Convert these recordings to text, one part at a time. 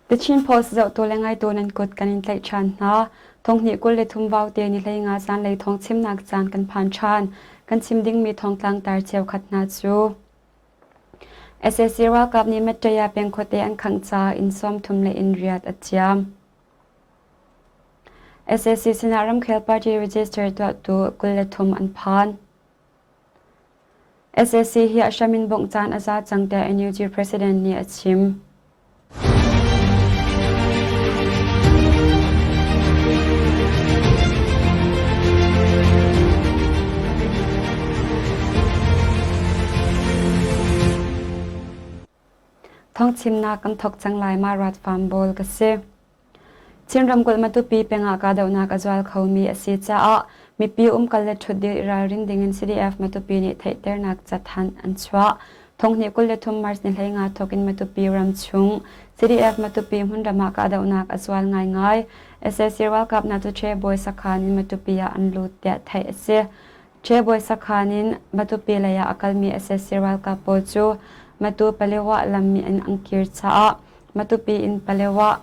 The Chin Post zohtu le ngaitu nan kut kan in tlaih ṭhan hna. Thonghnih 23 vaute ni 15 zanlei thawng chimnak caan kan phan ṭhan. Kan chim dingmi thawngtlang tar cheukhat hna cu sac ralkap nih Mattaya peng khuate an khangh caah inn sawmthum le inn riat a ciam. Sac sinah ramkhel party register tuahtu 23 an phan. Sac hi a hram in bawmh caan a za cang tiah NUG President nih a chim. Thawngchimnak kan thawk cang lai ma Rat Farm Bawl ka si. Chin ramkulh Matupi peng ah kahdohnak a zual khomi a si caah mipi umkal le ṭhutdir i ralrin dingin CDF Matupi nih theihternak cathanh an chuah. Thonghnih 23 March ni 15 thawk in Matupi ram chung CDF Matupi hmunram ah kahdohnak a zual ngaingai. Sac ralkap hna cu Ṭhebawi sakhan in Matupi ah an lut tiah theih a si. Ṭhebawi sakhan in Matupi lei ah a kalmi sac ralkap pawl cu Matu Palewa lam in an kir caah Matupi in Palewa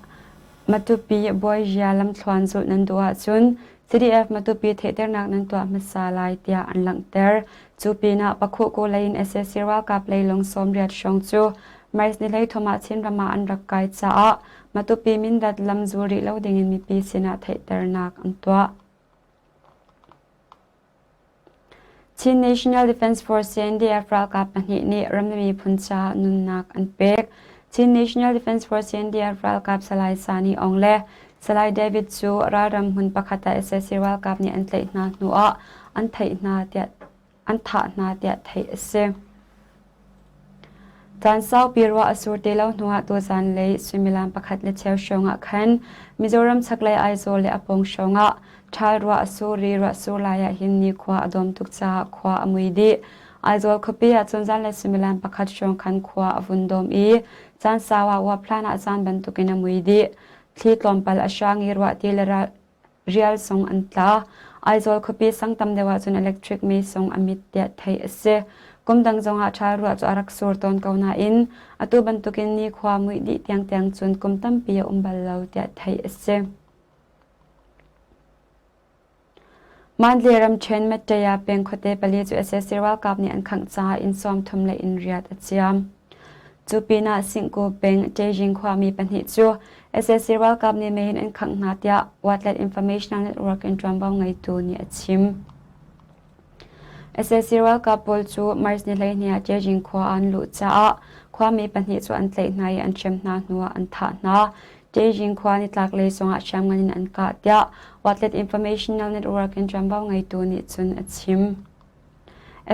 Matupi Bawizia lamthluan zulh nan duh ahcun CDF Matupi theihternak nan tuah hmasa lai tiah an langhter. Cu pinah Pakhuhku lei in sac ralkap leilung 80 hrawng cu March ni 13 ah Chinram ah an rak kai caah Matupi Mindat lam zul rih lo dingin mipi sinah theihternak an tuah. Chin National Defence Force CNDF ralkap pahnih nih rammi miphun caah nunnak an pek. Chin National Defence Force CNDF ralkap Salai Sani Aung le Salai David cu ralram hmun pakhat ah sac ralkap nih an tlaih hna hnuah an theih hna tiah an thah hna tiah theih a si. Caan saupi ruah a sur ti lo hnuah tuzaan lei suimilam pakhat le cheu hrawng ah khan Mizoram chaklei Aizawl le a pawng hrawng ah ṭhal ruah a sur i ruahsur lai ah hin nikhua a dawm tuk caah khua a mui dih. Aizawl khuapi ah cun zanlei suimilam pakhat hrawng khan khua a vun dawm i caan sau ah uap hlan ah zan bantukin a mui dih. Thli tlawmpal a hrang i ruahti le rial zong an tla. Aizawl khuapi sang tam deuh ahcun electric mei zong a mit tiah theih a si. Kum dang zongah ṭhal ruah cu a rak sur tawn ko nain atu bantukin nikhua muih dih tiangtiang cun kum tampi a um bal lo tiah theih a si. Mandalay ramṭhen Mattaya peng khuate pali cu sac ralkap nih an khangh caah inn 30 le inn riat a ciam. Cu pinah Singku peng Ṭejing khuami pahnih cu sac ralkap nih mei in an khangh hna tiah Watlet Informational Network in ṭuanvo ngeitu nih a chim. Sac ralkap pawl cu March ni 12 ah Ṭejing khua ah an luh caah khuami pahnih cu an tlaih hna i an hrem hna hnuah an thah hna. Ṭejing khua nitlaklei zongah hriamngan in an kah tiah Watlet Informational Network in ṭuanvo ngeitu nih cun a chim.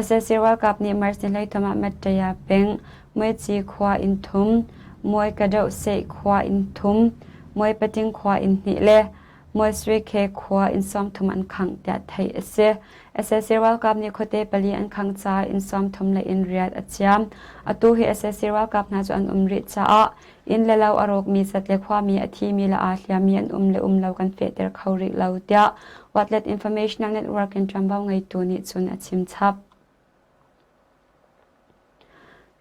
Sac ralkap nih March ni 13 ah Mattaya peng Muici khua inn thum, Muaikadohseh khua inn thum, Muaipating khua inn hnih le Muaisrikhe khua inn 30 an khangh tiah theih a si. Sac ralkap nih khuate pali an khangh caah inn 30 le inn riat a ciam. Atu hi sac ralkap hna cu an um rih caah inn le lo a rawkmi zat le khuami a thimi le aa hliammi an um le um lo kan fehter kho rih lo tiah Watlet Informational Network in ṭuanvo ngeitu nih cun a chim chap.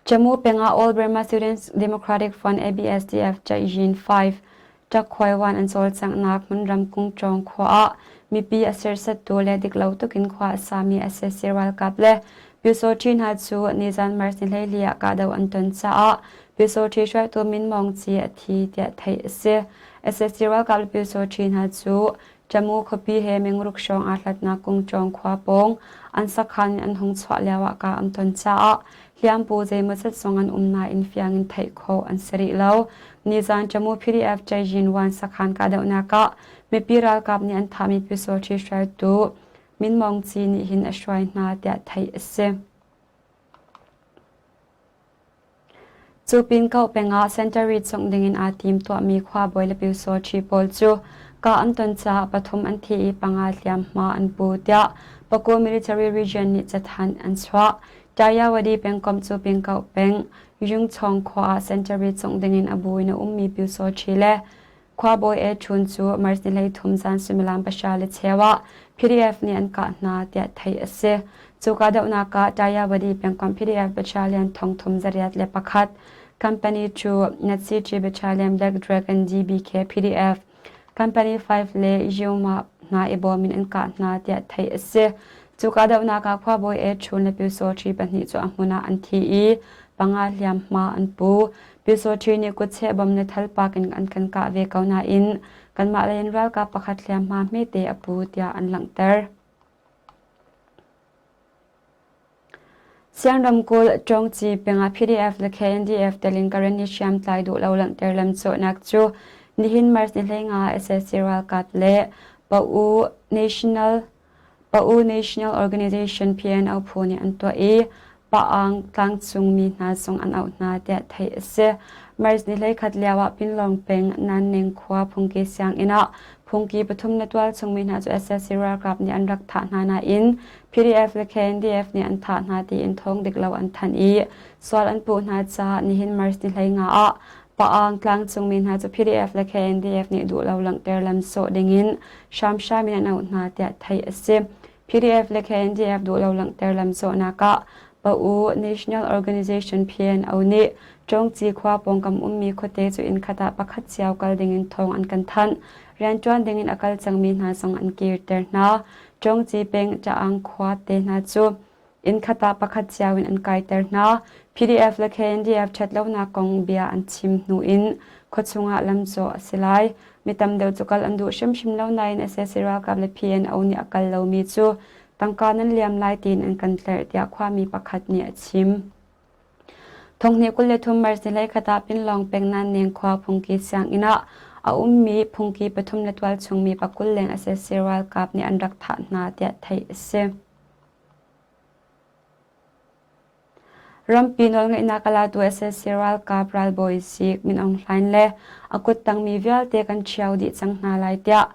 Jammu pengah All Burma Students Democratic Front ABSDF Yin 5 Ṭakkhuaiwan an cawlcanghnak hmunram Kungṭawng khua ah mipi a serhsattu le diklo tukin khua a sami sac ralkap le Pyusawṭhi hna cu nizan March ni 14 ah kahdoh an ton caah Pyusawṭhi hruaitu Min Maung Ci a thi tiah theih a si. Sac ralkap le Pyusawṭhi hna cu Tamu khuapi he mingruk hrawng aa hlatnak Kungṭawng khua pawng an sakhan in an hung chuah lioah kah an ton caah hliampu zeimawzat zong an um nain fiang in theih khawh an si rih lo. Nizan Tamu PDF Ṭaizin Wan sakhan kahdohnak ah mipi ralkap nih an thahmi Pyusawṭhi hruaitu Min Maung Ci nih hin a hruai hna tiah theih a si. Cu pin ko pengah Century cungh dingin aa tim tuahmi khuabawi le pyusawṭhi pawl cu kah an ton caah pathum an thi i panga hliamhma an pu tiah Paku Military Region nih cathanh an chuah. Tayawadi pengkomh cu Pingkoh peng Yungchawng khua ah Century cungh dingin a bu in a ummi pyusawṭhi le Khuabawi E Ṭhun cu March ni 13 zan suimilam pahra le cheu ah PDF nih an kah hna tiah theih a si. Cu kahdohnak ah Tayawadi pengkomh PDF battalion 3801. Company 2, Natsi Battalion Black Dragon DBK PDF, Company 5 le Yuma hna i bawm in an kah hna tiah theih a si. Cu kahdohnak ah khuabawi E Chun le Pyusawṭhi pahnih cu a hmun ah an thi i panga hliamhma an pu. Pyusawṭhi nih kutcheh bom le thalpak in an kan kah ve ko nain kanmah lei in ralkap pakhat hliamhma hmete a pu tiah an langhter. Siang ramkulh Ṭawngci peng ah PDF le KNDF tel in Karenni hriamtlai duh lo langhter lamcawhnak cu nihin March ni 15 sac ralkap le Pa-U National Pa-U National Organization PNO phu nih an tuah i Pa-aung tlangcung mi hna zong an auh hna tiah theih a si. March ni 11 lio ah Pinlong peng Nanning khua phungki sianginn ah phungki pathum le tualchung mi hna cu sac ralkap nih an rak thah hna nain PDF le KNDF nih an thah hna tiin thawng dik lo an thanh i sual an puh hna caah nihin March ni 15 ah Paang tlangcung mi hna cu PDF le KNDF nih duh lo langhter lam sawh dingin hramhram in an auh hna tiah theih a si. PDF le KNDF duh lo langhter lam sawhnak ah Pa-U National Organization PNO nih Ṭawngci khua pawngkam ummi khuate cu inn khat ah pakhat cio kal dingin thawng an kan thanh. Rianṭuan dingin a kal cangmi hna zong an kirter hna. Ṭawngci peng Ṭaang khua te hna cu inn khat ah pakhat cio in an kaiter hna. PDF le KNDF ṭhatlonak kong bia an chim hnu in khuachung ah lamcawh a si lai. Mi tam deuh cu kal an duh hrimhrim lo nain sac ralkap le PNO nih a kal lomi cu tangka nan liam lai tiin an kan tlerh tiah khuami pakhat nih a chim. Thonghnih 23 March ni 11 ah Pinlawng peng Nanneng khua phungki sianginn ah a ummi phungki pathum le tualchung mi pakul leng sac ralkap nih an rak thah hna tiah theih a si. Rampi nawlngeihnak a latu sac ralkap ralbawi zik Min Aung Hlaing le a kuttangmi vialte kan ṭhio dih cang hna lai tiah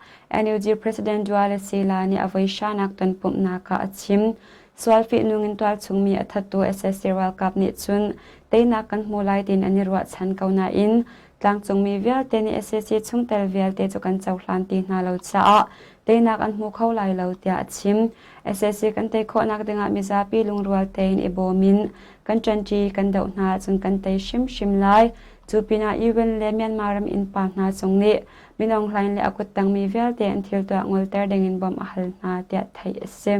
NUG President Duale Sila nih a voi hranak tonpumhnak ah a chim. Sual fihnung in tualchungmi a thattu sac ralkap nih cun teinak kan hmu lai tiin an i ruahchan ko nain tlangcungmi vialte nih sac chungtel vialte cu kan cohlan ti hna lo caah teinak an hmu kho lai lo tiah a chim. Sac kan tei khawhnak dingah mizapi lungrual tein i bawm in kan ṭanṭi kan doh hna ahcun kan tei hrimhrim lai. Cu pinah UN le Myanmar ram innpa hna zong nih Min Aung Hlaing le a kuttangmi vialte an thil tuah ngolter dingin bawmh a hal hna tiah theih a si.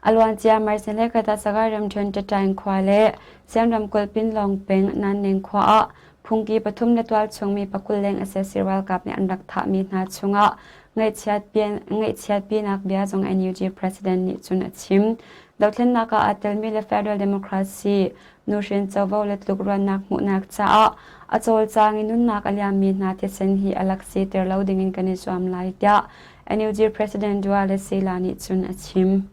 A luancia March ni 11 ah Sagaing ramṭhen Ṭaṭaing khua le Siam ramkulh Pinlawng peng Nanning khua ah phungki pathum le tualchung mi pakul leng sac ralkap nih an rak thahmi hna chungah ngaihchiatpinak bia zong NUG President nih cun a chim. Dothlennak ah aa telmi le Federal Democracy nuhrin covo le tlukruannak hmuhnak caah a cawlcang i nunnak a liammi hna thisen hi a lak siter lo dingin kan i zuam lai tiah NUG President Duale Sila nih cun a chim.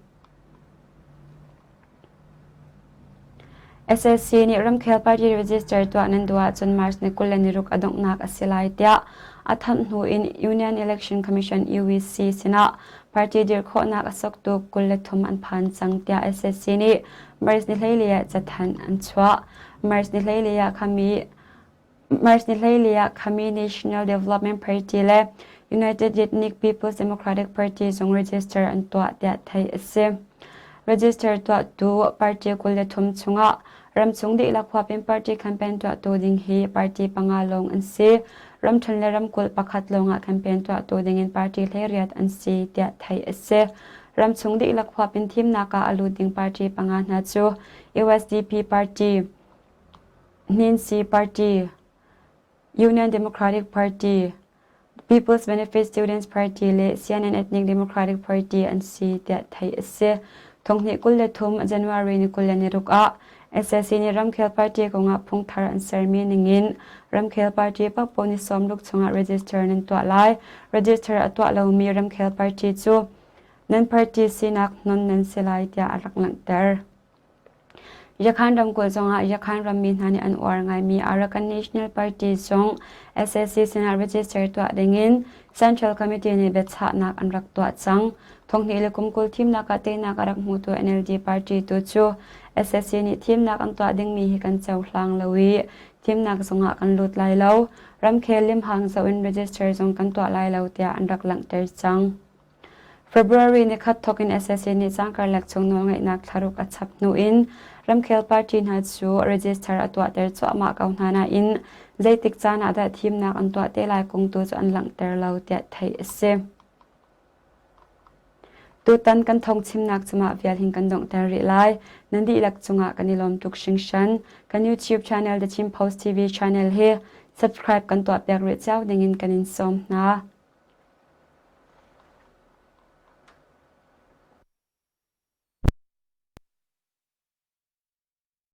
SSC nih ramkhel party register tuah nan duh ahcun March ni 26 a donghnak a si lai tiah a thanh hnu in Union Election Commission UEC sinah party dir khawhnak a soktu 23 an phan cang tiah SSC nih March ni 14 ah cathanh an chuah. March ni 14 ah khami March ni 14 ah Khami National Development Party le United Ethnic People's Democratic Party zong register an tuah tiah theih a si. Register tuahtu party 23 chungah ramchung dihlak huap in party campaign tuahtu ding hi party panga lawng an si. Ramṭhen le ramkulh pakhat lawngah campaign tuahtu dingin party 18 an si tiah theih a si. Ramchung dihlak huap in thimnak ah a lut ding party panga hna cu USDP party, Hninsi Party, Union Democratic Party, People's Benefit Students Party le CNN Ethnic Democratic Party an si tiah theih a si. Thonghnih 23 January ni 26 ah SSC nih ramkhel party kongah phungthar an sermi ningin ramkhel party paohpaoh ni sawmruk chungah register nan tuah lai. Register a tuah lomi ramkhel party cu nan party sinak hnon nan si lai tiah a rak langhter. Yakhan ramkulh zongah Yakhan rammi hna nih an uar ngaimi Arakan National Party zong sac sinah register tuah dingin Central Committee nih biachahnak an rak tuah cang. Thonghnih le kum 20 thimnak ah teinak a rak hmutu NLD party tu cu sac nih thimnak an tuah dingmi hi kan cohlang lo i thimnak zongah kan lut lai lo. Ramkhel limhang zoh in register zong kan tuah lai lo tiah an rak langhter cang. February nikhat thawk in sac nih cang karlak chung nawlngeihnak thlaruk a chap hnu in ramkhel party hna cu register a tuahter cuahmah ko hna nain zeitik caan ah dah thimnak an tuah te lai kong tu cu an langhter lo tiah theih a si. Tutan kan thawngchimnak cu mah vial hin kan donghter rih lai. Nan dihlak cungah kan i lawm tuk hringhran. Kan YouTube channel The Chin Post TV channel hi subscribe kan tuahpiak rih cio dingin kan in sawm hna.